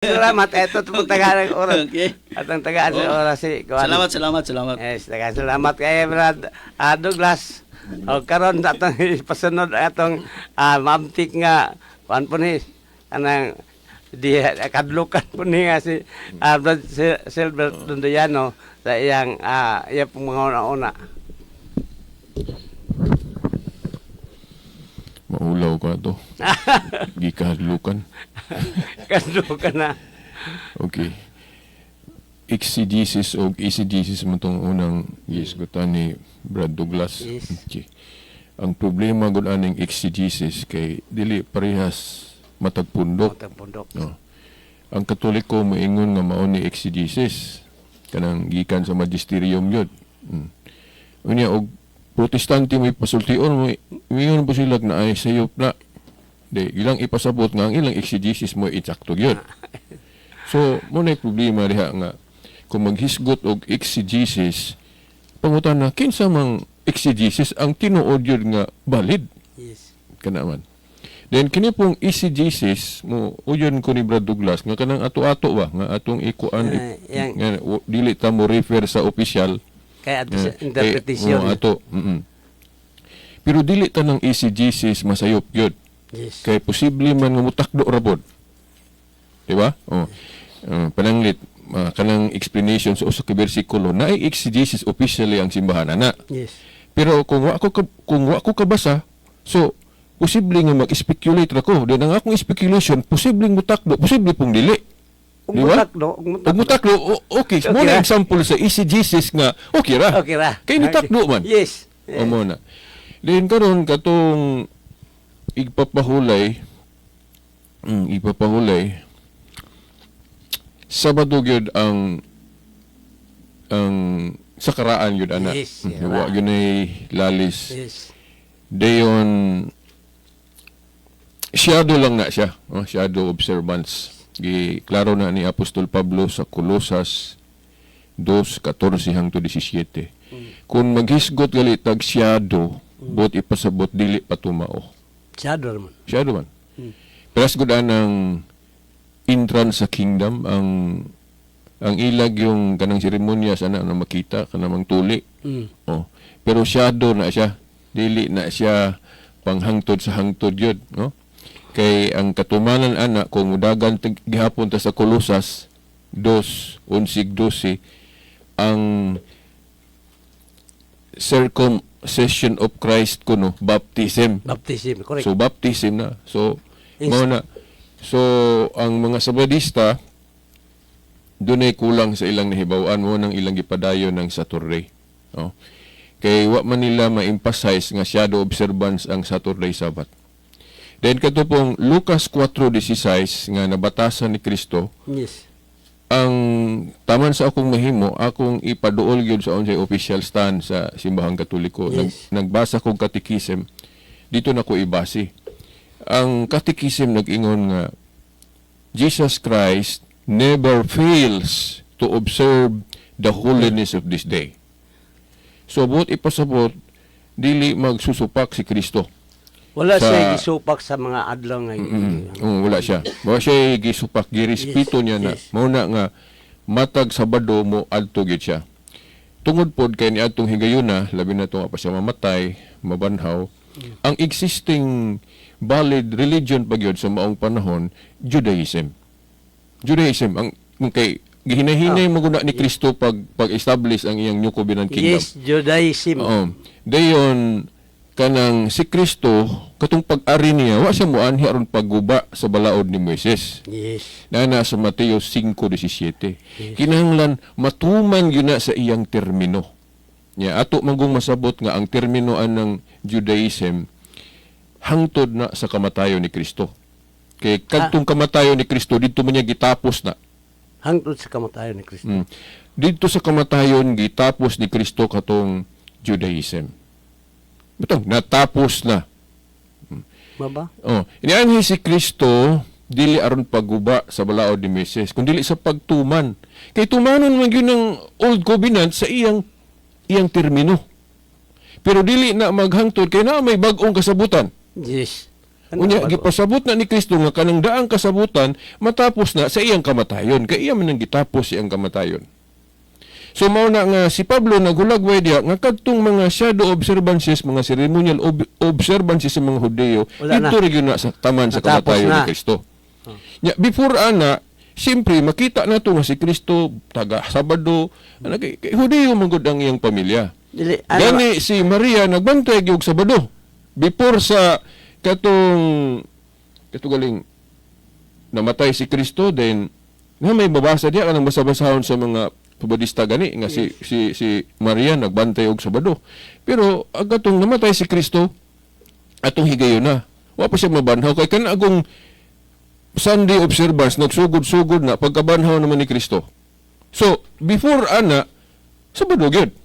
Salamat. Eto po tagaan ang oras. Okay. At ang tagaan sa Oh. oras si Kuan. Salamat, salamat, salamat. Yes, tagaan salamat kay Brad Douglas. O karon atong ipasunod atong maamtik nga kuan po ni anang di kadlukan po ni nga si Brad Silbert Dunduyano sa iyang iya pong mga una-una. Maulaw ka to. Gikahadlukan. Kadlukan na. Okay. Exegesis o exegesis mo tong unang giisgutan ni Brad Douglas. Yes. Okay. Ang problema gud aning exegesis kay dili parehas matag pundok. Matag pundok. No. Ang Katoliko moingon nga mao ni exegesis kanang gikan sa magisterium yun. Unya og Protestante may pasultion mo, ingon po sila na ay sayop na. Di, ilang ipasabot nga ang ilang exegesis mo insakto yun. So, mo na problema diha nga kung maghisgot og exegesis, pangutan na kinsa mang exegesis ang tinuod yun nga valid kana man. Then kini pong exegesis mo uyon ko ni Brad Douglas nga kanang ato-ato ba nga atong ikuan nga dili ta mo refer sa official. Kaya ato sa Eh, interpretation. eh, ato. Pero dili ta ng exegesis masayop yun. Kay posible man nga mutakdo ra pod. Di ba? Oh. Pananglit kanang explanation sa usa ka bersikulo naay exegesis officially ang simbahan ana. Pero kung wa ko kabasa, so posible nga mag-speculate ra ko. Then ang akong speculation posibleng mutakdo, posible pong dili. Ug Di ba? mutakdo, ug Ug mutakdo. mutakdo, okay. Okay Mo na ra. example sa exegesis nga okay ra. Okay ra. Kay nitakdo man. Yes. O mo na. Then karon katong igpapahulay, igpapahulay Sabado gyud ang sakaraan gyud ana. Wa gyud nay lalis. Dayon shadow lang na siya, oh, shadow observance. Gi klaro na ni Apostol Pablo sa Colosas 2:14 hangtod 17. Kung maghisgot gali tag shadow, bot ipasabot dili pa tumao. Shadow man. Shadow man. Pero gud anang entrance sa kingdom ang ilag yung kanang seremonya sana na makita kanang tuli. Oh. Pero shadow na siya. Dili na siya panghangtod sa hangtod yun, no? Kay ang katumanan ana kung mudagan gihapon ta sa Colosas 2:11-12 ang circumcision of Christ kuno baptism. Baptism, correct. So baptism na. So mao na. So ang mga Sabadista dunay kulang sa ilang nahibaw-an mo nang ilang gipadayon ng Saturday. Oh. Kay wa man nila ma-emphasize nga shadow observance ang Saturday Sabbath. Then kato pong Lucas 4:16 nga nabatasan ni Kristo, ang taman sa akong mahimo, akong ipaduol gyud sa unsay official stand sa Simbahang Katoliko. Nagbasa kog catechism, dito na ko ibase. Ang catechism nag-ingon nga Jesus Christ never fails to observe the holiness of this day. So buot ipasabot dili magsusupak si Kristo. Wala siya gisupak sa mga adlaw nga. Wala siya. Wala siya gisupak, girespeto niya na. Mao na nga matag Sabado mo adto gyud siya. Tungod pod kay niadtong higayuna, labi na tunga pa siya mamatay, mabanhaw, ang existing valid religion pa gyud sa maong panahon, Judaism. Judaism ang kay gihinahinay mo guna ni Kristo pag pag-establish ang iyang New Covenant Kingdom. Yes, Judaism. Oo. Dayon kanang si Kristo katong pag-ari niya wa siya moanhi aron pagguba sa balaod ni Moises. Na sa Mateo 5:17. Kinahanglan matuman gyud na sa iyang termino. Nya ato manggong masabot nga ang termino anang Judaism hangtod na sa kamatayon ni Kristo. Kay kadtong kamatayon ni Kristo didto man niya gitapos na. Hangtod sa kamatayon ni Kristo. Didto sa kamatayon gitapos ni Kristo katong Judaism. Butang natapos na. Maba? Oh, inianhi si Kristo dili aron pagguba sa balaod ni Moises, kun dili sa pagtuman. Kay tumanon man gyud ng Old Covenant sa iyang iyang termino. Pero dili na maghangtod kay na may bag-ong kasabutan. Kana Unya bago. Gipasabot na ni Kristo nga kanang daang kasabutan matapos na sa iyang kamatayon, kay iya man ang gitapos iyang kamatayon. So mao na nga si Pablo naghulagway diha nga kadtong mga shadow observances, mga ceremonial observances sa mga Hudiyo, Wala na. didto ra gyud na sa taman sa Natapos kamatayon na. ni Kristo. Nya before ana, siyempre makita nato nga si Kristo taga Sabado, ana kay Hudiyo man gud ang iyang pamilya. Dili, ano, Gani si Maria nagbantay gyud Sabado. Before sa katong katugaling namatay si Kristo, then na may babasa diya kanang basa-basahon sa mga Sabadista gani nga si Maria nagbantay og Sabado. Pero ang katong namatay si Kristo, atong higayon na. Wa pa siya mabanhaw kay kana agong Sunday observance nagsugod-sugod na pagkabanhaw naman ni Kristo. So, before ana, Sabado gyud.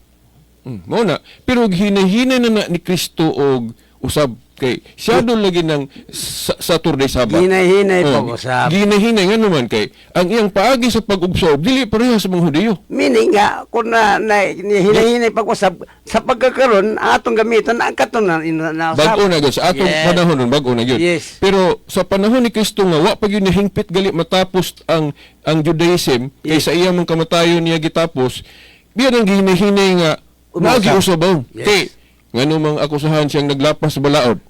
Mao na. Pero hinay-hinay na na ni Kristo og usab kay siya doon lagi ng Saturday Sabbath. Hinay-hinay Oh, pag-usab. Hinay-hinay nga naman kay ang iyang paagi sa pag-observe dili pareha sa mga Hudiyo. Meaning nga, kung na hinay-hinay pag-usab, sa pagkakaroon, ang atong gamitan, ang katong na usab. Bag-o na gyud sa atong panahon nun, bag-o na gyud. Pero sa panahon ni Kristo nga wa pa gyud nahingpit gali matapos ang Judaism kay sa iya mang kamatayon niya gitapos, biya nang gihinay-hinay nga Umausab. naagi usabaw. Kay ngano mang akusahan siyang naglapas sa balaod.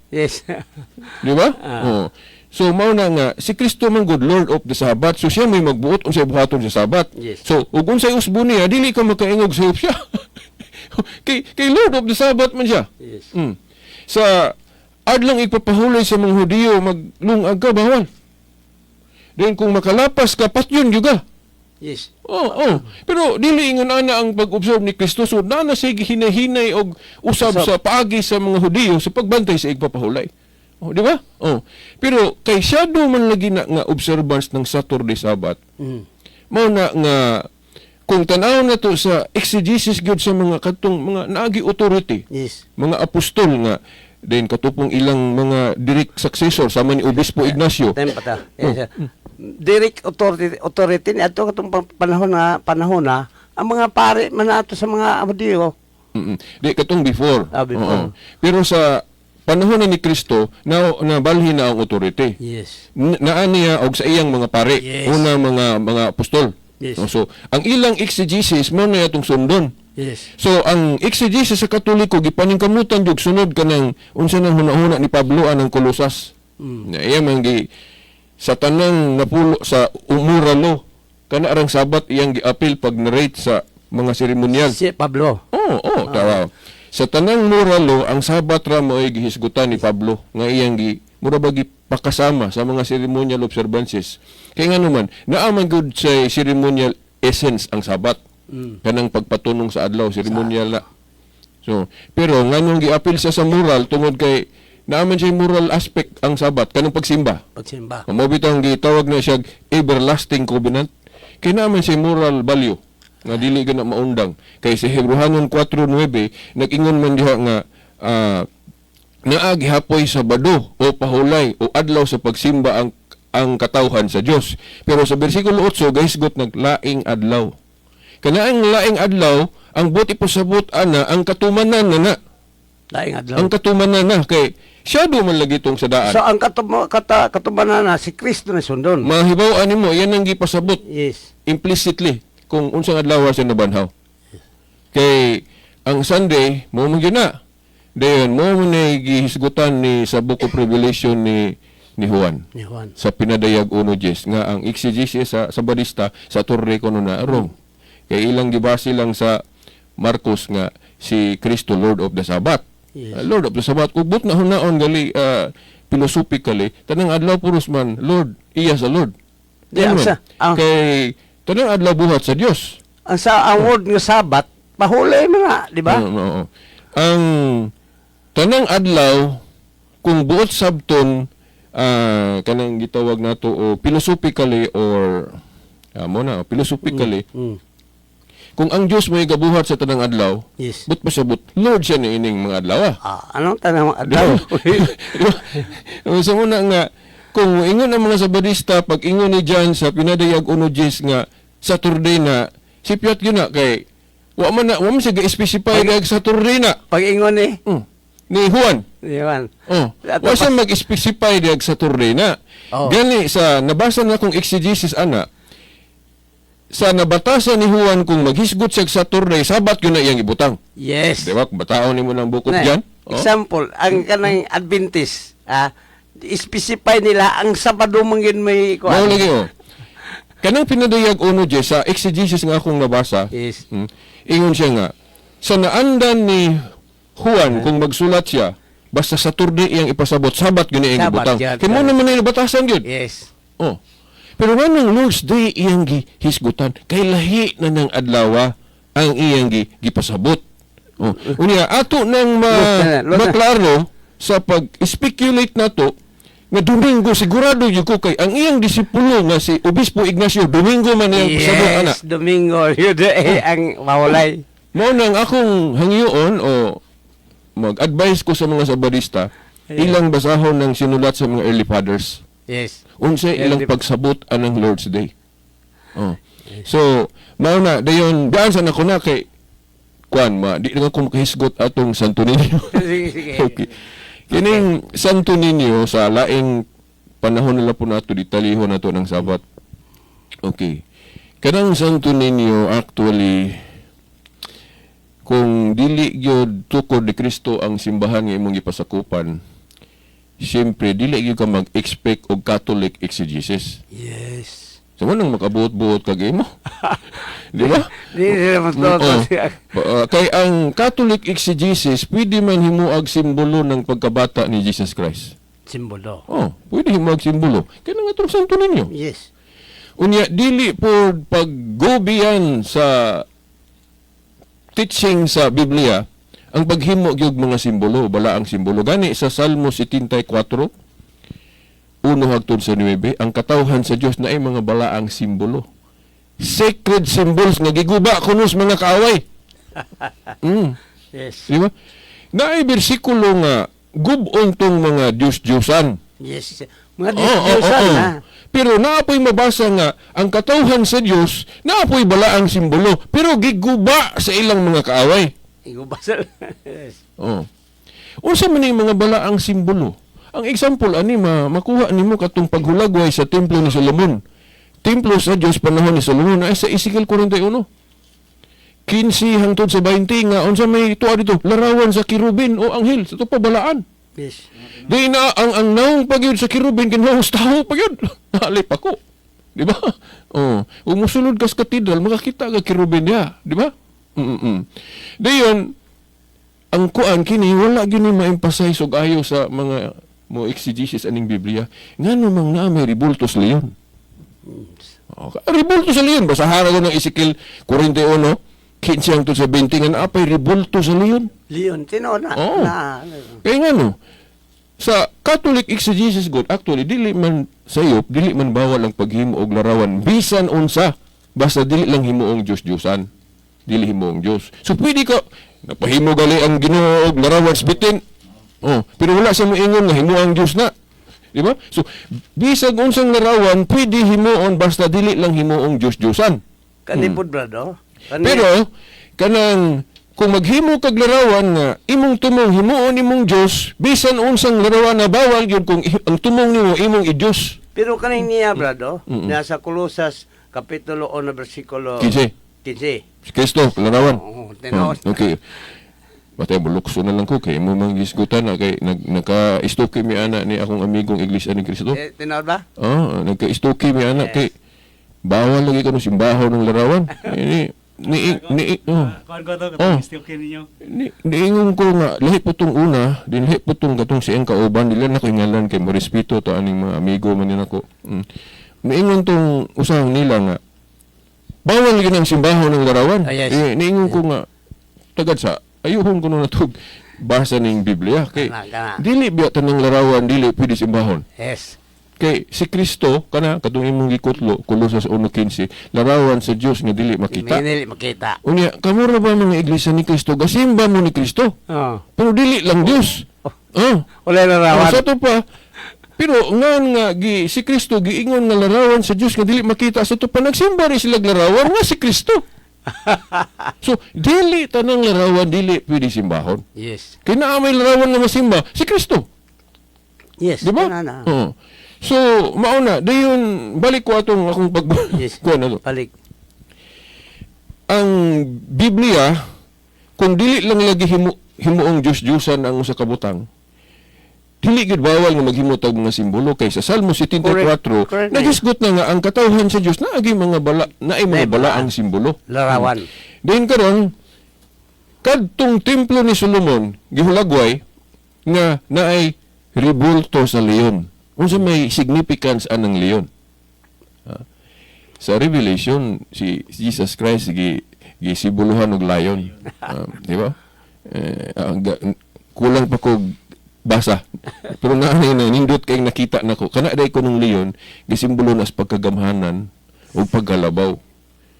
Di ba? Ah. Oo. So mao na nga si Kristo man good Lord of the Sabbath. So siya may magbuot unsay buhaton sa Sabbath. So ug unsay usbo niya, dili ka makaingog sa siya. Kay Lord of the Sabbath man siya. Sa adlong ipapahulay sa mga Hudiyo, maglungag ka, bawal. Then kung makalapas ka, patyon gyud ka. Oo, oh. Pero dili ingon ana ang pag-observe ni Kristo. So naa na siya hinahinay og usab Usab. sa paagi sa mga Hudiyo sa pagbantay sa igpapahulay. Oh, di ba? Oh. Pero kay shadow man lagi na nga observance ng Saturday Sabbath. Mao na nga kung tan-aw na to sa exegesis gyud sa mga kadtong mga naagi authority, mga apostol nga then katupong ilang mga direct successor sama ni Obispo Ignacio. Time pa ta. Yes. Direct authority ni ato katong panahon na ang mga pare man ato sa mga Hudiyo. Di katong before. Ah, before. Oo. Pero sa panahon na ni Kristo na nabalhin na ang authority. Naa niya og sa iyang mga pare, una mga apostol. No, so ang ilang exegesis mao na atong sundon. So ang exegesis sa Katoliko gipaningkamutan jud sunod kanang unsa nang hunahuna ni Pablo anang Kolosas. Na iya man gi sa tanang napulo sa umuralo kana arang Sabat iyang giapil pag narrate sa mga seremonyal. Si Pablo. Oo, tama. Sa tanang moralo, ang Sabat ra mo'y gihisgutan ni Pablo nga iyang gi mura ba gipakasama sa mga ceremonial observances. Kay nga naman, naa man gud sa ceremonial essence ang Sabat. Kanang pagpatunong sa adlaw, ceremonial na. So, pero nganong giapil siya sa moral tungod kay naa man siya moral aspect ang Sabat kanang pagsimba. Pagsimba. Mao bitaw ang gitawag na siya everlasting covenant. Kay naa man siya moral value nga dili gana maundang. Kay sa Hebreohanon 4:9 nag-ingon man diha nga naa gihapoy Sabado o pahulay o adlaw sa pagsimba ang katawhan sa Dios. Pero sa bersikulo 8 gahisgot naglaing adlaw. Kana ang laing adlaw, ang buot ipasabot ana ang katumanan na na. Laing adlaw. Ang katumanan na kay shadow man lagi tong sa daan. So ang katubanan na si Kristo na sundon. Mahibaw ani mo, yan ang gipasabot implicitly kung unsang adlaw siya nabanhaw. Kay ang Sunday mo man gyud na. Dayon mo man na gihisgutan ni sa Book of Revelation ni Juan Ni Juan. sa pinadayag 1:10 nga ang exegesis sa Sabadista sa Torre kuno na wrong. Kay ilang gibase lang sa Marcos nga si Kristo Lord of the Sabbath. Lord of the Sabbath ugbot na hunaon gali philosophically tanang adlaw puros man Lord iya sa Lord. Di, ang Ano man? Kay tanang adlaw buhat sa Dios. Ang word nga Sabat, pahulay man na, di ba? Oo. Ang tanang adlaw kung buot sabton kanang gitawag nato o philosophically or mo na philosophically kung ang Dios may gabuhat sa tanang adlaw, but pasabot Lord siya ni ining mga adlaw ah. Ah, anong tanang adlaw? Di ba? Sa una nga kung ingon ang mga Sabadista pag ingon ni John sa pinadayag 1:10 nga Saturday na sipyat yun na kay wa man siya ga-specify nga Saturday na. Pag ingon ni Na Ni Juan. Iwan. Oh, Ato wa siya mag-specify diag Saturday na. Oh. Gani sa nabasa na akong exegesis ana, sa nabatasan ni Juan kung maghisgot siya Saturday, Sabat yun na iyang ibutang. Yes. Di ba? Kung bataon nimo ng bukod Na, diyan. Oh. Example, ang kanang Adventist, specify nila ang Sabado man yun may kuan. Mao lagi oh. Kanang pinadayag uno je sa exegesis nga akong nabasa. Yes. Ingon siya nga sa naandan ni Juan kung magsulat siya basta Saturday iyang ipasabot, Sabat gyud na iyang Sabat, ibutang. yan. Kay mo naman na batasan gyud. Yes. Oh. Pero nganong Lord's Day iyang gihisgutan? Kay lahi na ng adlaw ang iyang gipasabot. Oh. Unya ato nang Lord na, Lord na. maklaro sa pag-speculate nato nga Domingo sigurado gyud ko kay ang iyang disipulo nga si Obispo Ignacio, Domingo man iyang pasabot ana. Yes, Domingo. Yun eh, ang mawalay. Mao nang akong hangyoon o mag-advise ko sa mga Sabadista, ilang basahon ng sinulat sa mga early fathers. Yes. Unsay ilang pagsabot anang Lord's Day. Oh. So, mao na dayon daan sa nako na kay kuan ma di na ko makahisgot atong Santo Niño. Sige, sige. Okay. Kining Santo Niño sa laing panahon nila po nato ditalihon nato ng Sabat. Okay. Kanang Santo Niño actually kung dili gyud tukod ni Kristo ang simbahan nga imong gipasakupan, siyempre dili gyud ka mag-expect og Catholic exegesis. Yes. Sa so, nang makabuot-buot kag imo. Di ba? Di sila matuto. Oo. Kay ang Catholic exegesis pwede man himuag simbolo ng pagkabata ni Jesus Christ. Simbolo. Oh, pwede himuag simbolo. Kaya nga itong Santo Niño. Yes. Unya dili po paggobiyan sa teaching sa Biblia ang paghimo gyud mga simbolo, bala ang simbolo. Gani sa Salmo 74, 1 hangtod sa 9, ang katawhan sa Dios na ay mga balaang simbolo. Sacred symbols nga giguba kuno sa mga kaaway. Yes. Di ba? Naay bersikulo nga gubon tong mga Diyos-Diyosan. Yes. Mga Oo, oo, Diyos-Diyosan, oo. ha? Pero naapoy mabasa nga ang katawhan sa Dios, naapoy bala ang simbolo, pero giguba sa ilang mga kaaway. Igubasal. Yes. Oo. Unsa man yung mga balaang simbolo? Ang example ani makuha nimo katong paghulagway sa templo ni Solomon. Templo sa Dios panahon ni Solomon ay sa Ezekiel 41. 15 hangtod sa 20 nga unsa may tuwa dito larawan sa kerubin o anghel sa to pabalaan. Yes. Di na ang naong pagyud sa kerubin kinahanglan sa tawo pagyud. Naalip ako. Di ba? Oh, kung musulod ka sa katedral makakita ka kerubin niya, di ba? Dayon ang kuan kini wala gyud ni ma-emphasize og ayo sa mga mo exegesis aning Biblia. Ngano mang naa may ribulto sa leon? Okay. Ribulto sa leon basahan ko ng Ezekiel 41 15 hangtod sa 20 nga naa pay ribulto sa leon. Leon, tinuod na. Oo. Na. Kaya nga no, sa Catholic exegesis God, actually, dili man sayop, dili man bawal ang paghimo og larawan, bisan unsa, basta dili lang himuong Diyos-Diyosan. Dili himuong Diyos. So pwede ka, napahimo gali ang Ginoo og larawan sa bitin. Oh, pero wala sa moingon nga himuang Diyos na. Di ba? So, bisag unsang larawan, pwede himuon basta dili lang himuong Diyos-Diyosan. Kanipod, brado. Kani, Pero kanang kung maghimo kag larawan nga imong tumong himuon imong Dios, bisan unsang larawan na bawal gyud kung ang tumong nimo imong i-Dios. Pero kaning niya, brado, nasa Colosas, Kapitulo 1, versikulo 15. 15. Si Kristo larawan. Oo, tinuod. Okay. Batay bulukso na lang ko kay imo mang gisgutan na kay nagka-istoke mi ana ni akong amigong Iglesia ni Kristo. Eh, tinuod ba? Ah, nagka-istoke mi ana Yes. kay bawal lagi kuno simbaho ng larawan. Ni ni ni oh. Kuan ko to, Oh. katong oh. Ninyo. Ni, niingon ko nga, lahi po tong una, din lahi po tong katong siyang kauban, dili na ko ingalan kay mo respeto to aning mga amigo man din ako. Niingon tong usahang nila nga, bawal yun ang simbaho ng larawan. Ah, yes. Eh, niingon ko nga, tagad sa, ayuhon ko na natug basa ning Biblia. Kay, Kana, kana. dili biya tanang larawan, dili pwede simbahon. Yes. Kay si Kristo, kana, katong imong gikutlo, Kolosas 1:15, larawan sa Dios nga dili makita. Dili makita. Unya, kamo ra ba mga iglesia ni Kristo? Gasimba mo ni Kristo. Oh. Pero dili lang Dios. Oh. Wala larawan. Oh, sa to pa. Pero ngan nga gi, si Kristo giingon nga larawan sa Dios nga dili makita sa to pa nagsimba rin sila larawan nga si Kristo. So, dili tanang larawan dili pwede simbahon. Kay naa may larawan nga masimba si Kristo. Di ba? Kana na. Oo. So, mao na, dayon balik ko atong akong pag kuan na to. Balik. Ang Biblia, kung dili lang lagi himuong Diyos-Diyusan ang usa ka butang, dili gyud bawal nga maghimo tag mga simbolo kay sa Salmo 74 Correct. Correct. Nagisgot na nga ang katawhan sa Dios naagi mga bala, naay mga Naay bala balaan. ang simbolo. Larawan. Then karon, kadtong templo ni Solomon gihulagway nga naay rebulto sa leon. Unsa may significance anang leon? Ha? Sa Revelation, si Jesus Christ gisimboluhan og lion. Ah, di ba? Eh, kulang pa ko basa. Pero nga na nindot kay nakita nako. Kana day ko ng leon gisimbolo na sa pagkagamhanan o pagkalabaw.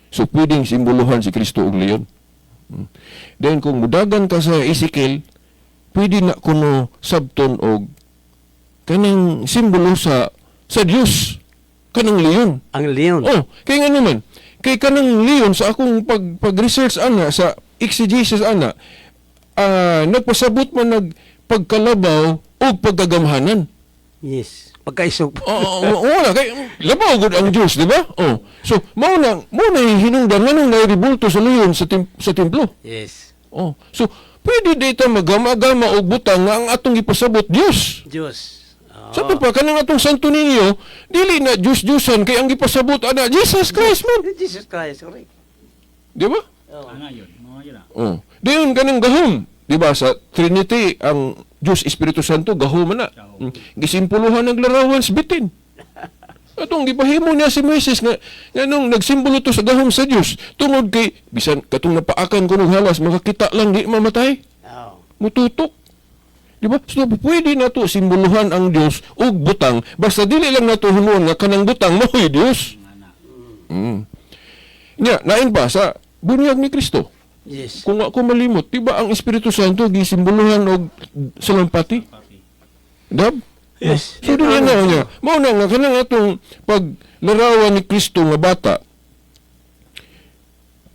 So pwedeng simboluhan si Kristo og leon. Then kung mudagan ka sa Ezekiel, pwede na kuno sabton og kanang simbolo sa Dios, kanang leon. Ang leon. Oh, kay nga naman, kay kanang leon sa akong pag-research ana sa exegesis ana, nagpasabot man nag pagkalabaw og pagkagamhanan. Yes. Pagkaisog. Oo, wala kay labaw gud ang Dios, di ba? Oh. So mao na hinungdan nganong nairibulto sa leon sa templo. Oh. So pwede dito magama-gama og butang nga ang atong gipasabot Dios. Diyos. Oh. Sa pa kanang atong Santo Niño, dili na Dios-Diosan kay ang gipasabot ana Jesus Christ man. Jesus Christ, correct. Di ba? Oh. Ana yun. Mga yun ah. Oh. Dayon kanang gahom, di ba, sa Trinity ang Dios Espiritu Santo gahom man na. Gahom. Gisimpuluhan ng larawan sa bitin. Atong gipahimo niya si Moises nga nganong nagsimbolo to sa gahom sa Dios tungod kay bisan katong napaakan kuno halas makakita lang di mamatay. Mututok. Di ba? So, pwede na to simboluhan ang Dios og butang basta dili lang nato himuon nga kanang butang mao'y Dios. Ana. Nya, nain pa sa bunyag ni Kristo. Kung ako malimot, di ba ang Espiritu Santo gisimboluhan og salampati? Papi. Dab? Yes. So dili na niya. Mao na nga kanang atong paglarawan ni Kristo nga bata.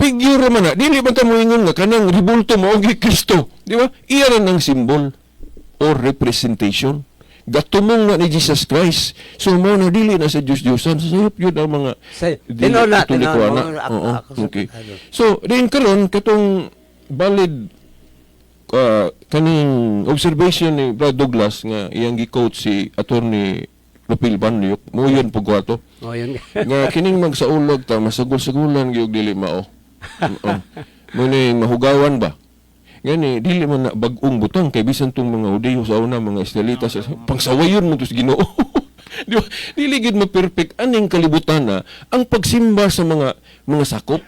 Figure man na, dili man ta moingon nga kanang ribulto mao gi Kristo, di ba? Iya ra ng symbol or representation. Gatumong na ni Jesus Christ. So mao na dili na sa Diyos Diyosan. Sa sayop yun ang mga dili Tinuod na, Katoliko, tinuod. ana. Oo, okay. Ano. So, din karon katong valid kaning observation ni Brad Douglas nga iyang gi-quote si Attorney Lopil Banliok, mo yun po ato. Oh, yun. Nga kining magsaulog ta masagol-sagulan gyud dili mao. Oo. Mo ni mahugawan ba? Gani dili man na bag-ong butang kay bisan tong mga Hudiyo sa una, mga Israelita sa pangsawayon mo to sa Ginoo. Di ba? Dili gid mo perfect aning kalibutan na ang pagsimba sa mga sakop.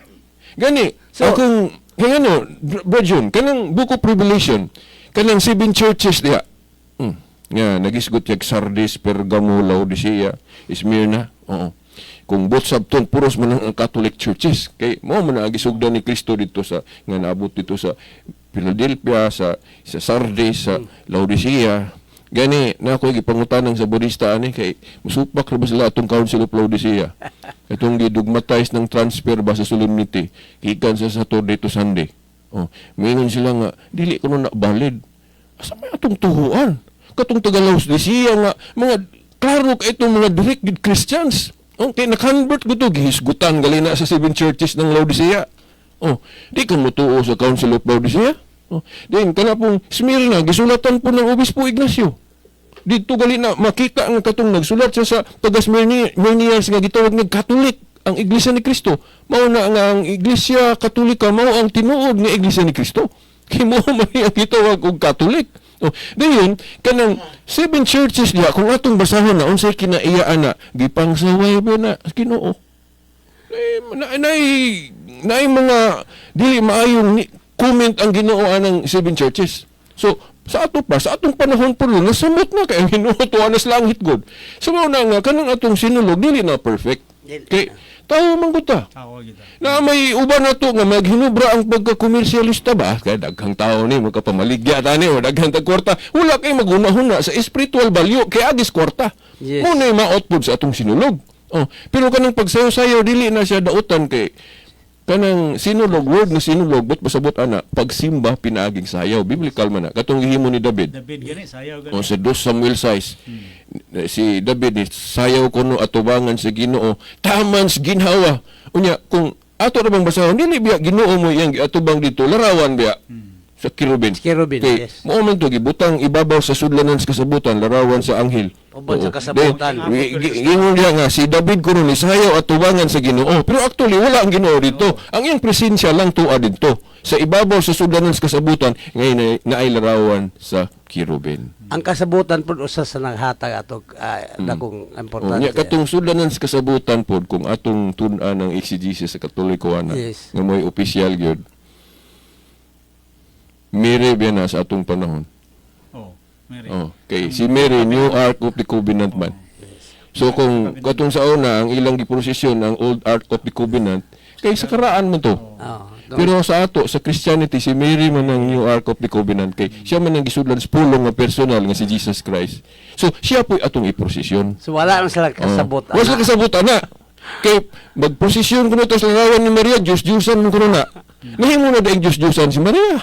Gani akong kay ano, Bro kanang Book of Revelation, kanang seven churches diha. Nga nagisgot yag Sardis, Pergamo, Laodicea, Smyrna. Oo. Kung both sabton puros man ang Catholic churches kay mao man ang gisugdan ni Kristo dito sa nga naabot dito sa Philadelphia, sa Sardis, sa Laodicea. Gani na ako gipangutanang sa Budista ani kay musupak ra ba sila atong Council of Laodicea. Itong gidogmatize ng transfer ba sa solemnity gikan sa Saturday to Sunday. Oh, mingon sila nga dili kuno na valid. Asa may atong tuhuan? Katong taga Laodicea nga mga klaro kay itong mga direct gid Christians. Oh, kay na-convert ko to gihisgutan gali na sa seven churches ng Laodicea. Oh, di ka motuo sa Council of Laodicea. Oh, then kana pong Smyrna gisulatan po ng Obispo Ignacio. Dito gali na makita ang katong nagsulat siya sa taga Smyrnians nga gitawag nga Catholic ang Iglesia ni Cristo. Mao na nga ang Iglesia Katolika mao ang tinuod nga Iglesia ni Cristo. Kay mao man ang gitawag og Catholic. Oh, dayon kanang seven churches diha kung atong basahon na unsay kinaiya ana gipangsaway ba na Ginoo. Eh, naay mga dili maayong comment ang Ginoo anang seven churches. So sa ato pa, sa atong panahon po ron, nasamot na kay ang Ginoo tuwa na sa langit god. So mao na nga kanang atong sinulog dili na perfect. Dili Kay na. tawo man gud ta. Tao kita. Na may uban na to nga maghinubra ang pagkakomersyalista ba? Kaya daghang tao ni magkapamaligya tani o daghang tag kwarta. Wala kay maghuna-huna sa spiritual value kay agis kwarta. Mo na maot pod sa atong sinulog. Oh, pero kanang pagsayo-sayo dili na siya dautan kay Kanang sinulog, word nga sinulog, but pasabot ana, pagsimba pinaaging sayaw. Biblical man na. Katong gihimo ni David. David gani, sayaw gani. O sa 2 Samuel 6, si David ni sayaw kuno atubangan sa Ginoo, taman sa ginhawa. Unya kung ato ra bang basahon, dili biya Ginoo mo iyang giatubang dito, larawan biya sa kerubin. Kerubin, Kay, yes. mao man to gibutang ibabaw sa sudlanan sa kasabutan, larawan sa anghel. Ubod sa Oo. kasabutan. Then, giingon niya nga si David kuno ni sayaw atubangan sa Ginoo. Pero actually wala ang Ginoo dito. Ang iyang presensya lang tuwa didto. Sa ibabaw sa sudlanan sa kasabutan ngay na, naay larawan sa kerubin. Ang kasabutan pud usa sa naghatag ato dakong Oh, importante. nya katong sudlanan sa kasabutan pod kung atong tun-an ang exegesis sa Katoliko ana nga mo'y opisyal gyud. Mary biya na sa atong panahon. Oh, Mary. Oh, kay si Mary, New Ark of the Covenant man. So kung katong sa una ang ilang giprosesyon ang Old Ark of the Covenant kay sa karaan man to. Oh, Pero sa ato sa Christianity, si Mary man ang New Ark of the Covenant kay siya man ang gisudlan sa pulong nga personal nga si Jesus Christ. So siya po'y atong iprosesyon. So wala man sila kasabot. Oh. Wala sila kasabot ana. Kay magprosesyon kuno ta sa larawan ni Maria, Diyos-Diyusan mo kuno na. Nahimo na daing Diyos-Diyusan si Maria.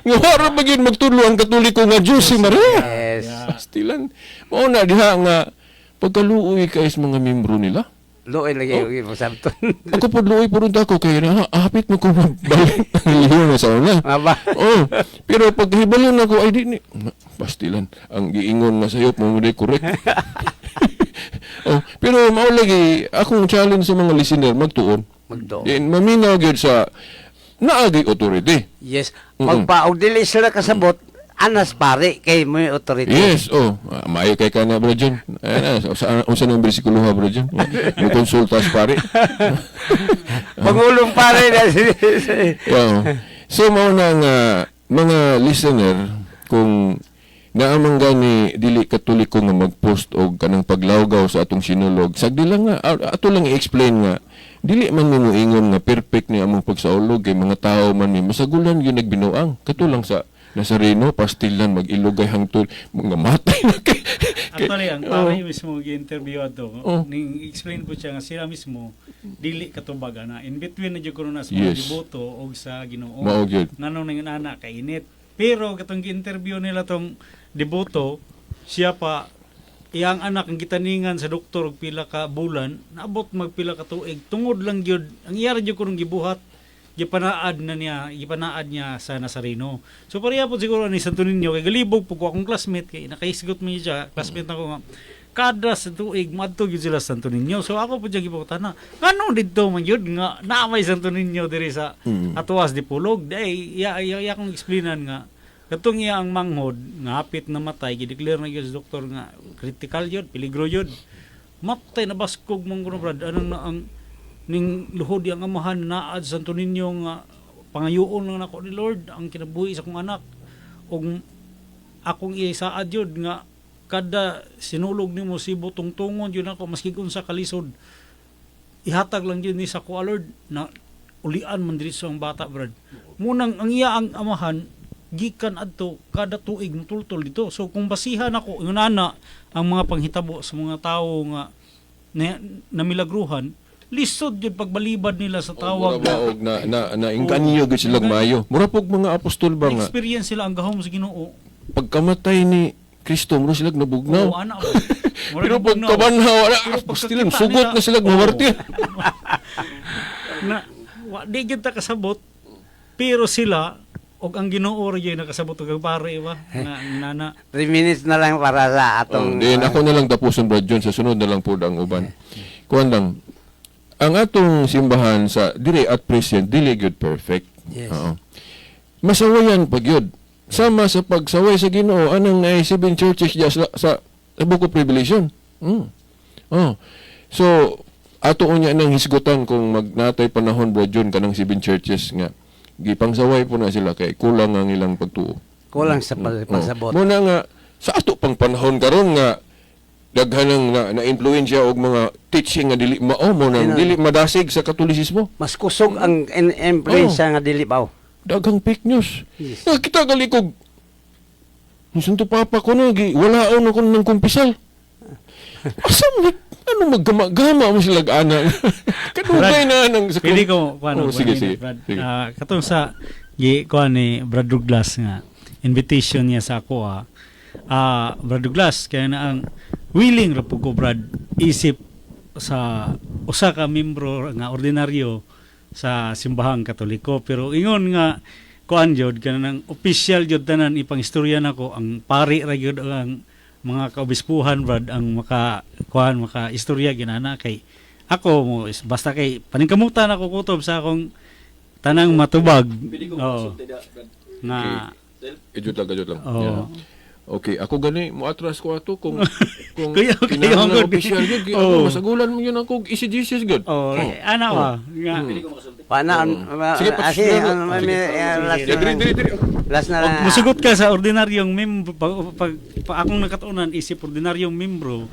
Nga wala ba gyud magtudlo ang Katoliko nga Diyos si Maria? Yes. Pastilan. Mao na diha nga pagkaluoy kay sa mga membro nila. Luoy lagi oh. Yung pasabton. Ako po luoy po rin ako kay na hapit mo ko magbalik ang relihiyon na sa una. Nga ba? Oh, pero pag hibalon ako ay di ni pastilan ang giingon nga sayop mo mo di correct. Oh, pero mao lagi akong challenge sa mga listener, magtuon. Magtuon. Din maminaw gyud sa naagi authority. Yes. Magpa og dili sila kasabot, anas pare kay mo yung authority. Yes, oh. Ah, maayo kay kana, Bro John. Ayan na, sa unsa nang bersikulo ha, Bro John? Mo konsulta sa pare. Pangulong pare na Yeah. So mao na nga mga listener, kung naamang gani dili Katoliko nga mag-post og kanang paglawgaw sa atong sinulog, sagdi lang nga ato lang i-explain nga dili man mo moingon nga perfect ni among pagsaulog kay mga tao man mi, masagulan gyud nagbinuang, katulang sa Nazareno, pastilan mag-ilugay hangtod mga matay na kay Actually, ang pare mismo gi-interview ato, ning explain po siya nga sila mismo dili katubag ana. In between na jud kuno na sa mga deboto og sa Ginoo. Mao gyud. Nganong nang ana kainit. Pero katong gi-interview nila tong deboto, siya pa iyang anak ang gitaningan sa doktor og pila ka bulan, naabot magpila ka tuig tungod lang gyud ang iya ra gyud kunong gibuhat, gipanaad na niya, gipanaad niya sa Nazareno. So pareha po siguro ni Santo Niño kay galibog po ko akong classmate kay nakahisgot man siya, classmate nako nga kada sa tuig moadto gyud sila sa Santo Niño. So ako po siya gipangutana, nganong didto man gyud nga naa may Santo Niño diri sa Atuas Dipolog? Day iya iya, iya akong explainan nga katong iya ang manghod nga hapit na matay, gideclare na gyud sa doktor nga critical yun, peligro yun. Matay na baskog mong kuno, brad, anong na ang ning luhod ang amahan naad sa Santo Niño nga pangayoon lang nako ni Lord ang kinabuhi sa akong anak ug akong isaad yun nga kada sinulog nimo sibo tungtungon yun ako maski unsa kalisod, ihatag lang yun ni sa kuha, Lord, na ulian man diretso ang bata, brad. Munang ang iya ang amahan gikan adto kada tuig mutultol dito. So kung basihan ako yun ana ang mga panghitabo sa mga tawo nga na, namilagruhan, lisod yun pagbalibad nila sa tawag. Mura ba og na na na inganyo gyud silang maayo. Mura pog mga apostol ba nga Experience sila ang gahom sa Ginoo. Pagkamatay ni Kristo mura sila nabugnaw. Oo, ana ba. Mura Pero nabugnaw. pagkabanhaw, ala, Pero pastilan, pagkakita sugot nila- na sila Oo. mamartir. Na wa di gyud ta kasabot, pero sila og ang Ginoo ra gyud nakasabot og ang pare ba nga nana. 3 minutes na lang para sa atong Oh, then ako na lang tapuson, Brad John, sa sunod na lang po ang uban. Kuan lang ang atong simbahan sa dire at present, dili gyud perfect. Oo. Masawayan pag yun. Sama sa pagsaway sa Ginoo anang naay seven churches diya sa Book of Revelation. Oh. So ato unya nang hisgutan kung magnatay panahon, Brad John, kanang seven churches nga gipangsaway po na sila kay kulang ang ilang pagtuo. Kulang sa pagsabot. Oh. Muna nga sa ato pang panahon karon nga daghan ang na, na-influensya og mga teaching nga dili mao mo nang dili madasig sa Katolisismo. Mas kusog ang influensya nga dili pa. Daghang fake news. Nakita gali kog ni Santo Papa ko no gi wala ono ko ng kumpisal. Asa mo Anong maggama-gama mo sila ana? Kadugay na nang sa Pwede ko kuan. Oh, sige, sige. Brad. Sige. Ah, katong sa gi kuan ni Brad Douglas nga invitation niya sa ako ah. Ah, Brad Douglas, kaya na ang willing ra pud ko, Brad, isip sa usa ka membro nga ordinaryo sa Simbahang Katoliko, pero ingon nga kuan jud kanang official jud tanan ipangistorya nako, ang pari ra gyud ang mga kaobispuhan, Brad, ang maka kuan maka istorya ginana kay ako mo basta kay paningkamutan ako kutob sa akong tanang matubag. Oo. Nga. Ejut lang, ejut lang. Oo. Yeah. Okay, ako gani mo atras ko ato kung Kuya, okay, kinahanglan ang good. official gyud, ako masagulan mo yun ako exegesis gyud. Oh, ana ba nga. Paano? Sige, Sige, pasusunod. ano, last Yeah, na diri lang. diri diri. Last na lang. Og musugot ka sa ordinaryong membro pag akong nakatuonan isip ordinaryong membro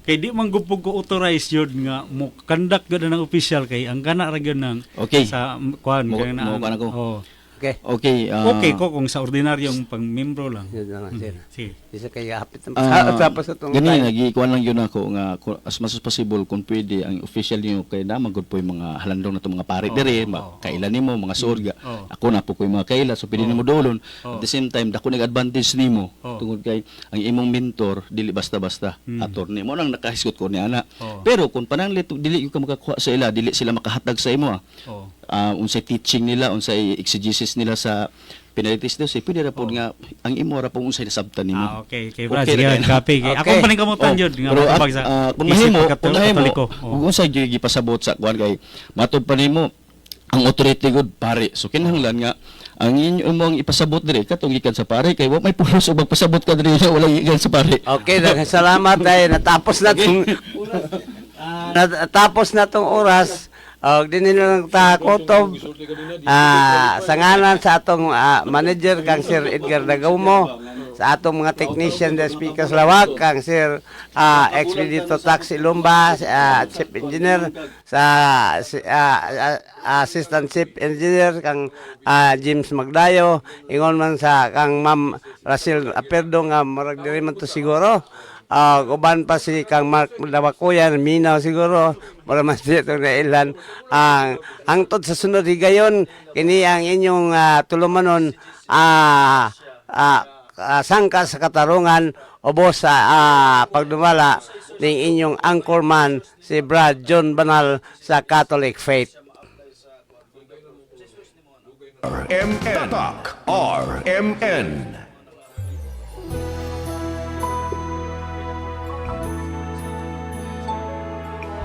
kay di man gupog ko authorize yun nga mo conduct gyud ng official kay ang kana ra gyud ng sa kuan kay na Mo- kuan ako. Oh. Okay. Okay. Okay ko kung sa ordinaryong pang membro lang. Yun na lang, sir. Sige. Isa kay hapit na tapos itong Gani time. nagikuan lang yun ako nga as much as possible kung pwede ang official niyo kay na magud po yung mga halandong na itong mga pare diri, kaila nimo mga sorga. Ako na po ko yung mga kaila, so pwede nimo dolon. At the same time dako nag advantage nimo tungod kay ang imong mentor dili basta-basta attorney mo nang nakahisgot ko ni ana. Pero kung pananglit dili gyud ka makakuha sa ila, dili sila makahatag sa imo ah. Unsay teaching nila, unsay exegesis nila sa penalties daw, pwede ra pod nga ang imo ra pong unsay nasabtan nimo. Ah, okay. Kay Brad, Okay sige, ra kay na. copy. Kay akong paningkamutan Oh, yun nga pero matubag sa kung isip mahimo, kung mahimo, Katoliko. kung unsay gyud gipasabot sa kuan kay matud pa nimo ang authority gud pare. So kinahanglan nga ang inyo mong ipasabot diri katong gikan sa pare kay wa may pulos og magpasabot ka diri wala gikan sa pare. Okay, daghang salamat ay natapos na tong oras. Og dinhi na lang ta kutob. Sa ngalan sa atong manager kang Sir Edgar Dagaumo, sa atong mga technician the speakers lawak kang Sir Expedito Taxi Lumba, Chief Engineer sa Assistant Chief Engineer kang James Magdayo, ingon man sa kang Ma'am Russell Aperdo nga murag diri man to siguro. Uban pa si kang Mark Dawakuyan, Minaw siguro, para mas dito na ilan. Ang hangtod sa sunod higayon, kini ang inyong tulumanon, sangka sa katarungan, ubos sa pagdumala ning inyong anchorman, si Brad John Banal sa Catholic Faith. RMN. Tatak RMN.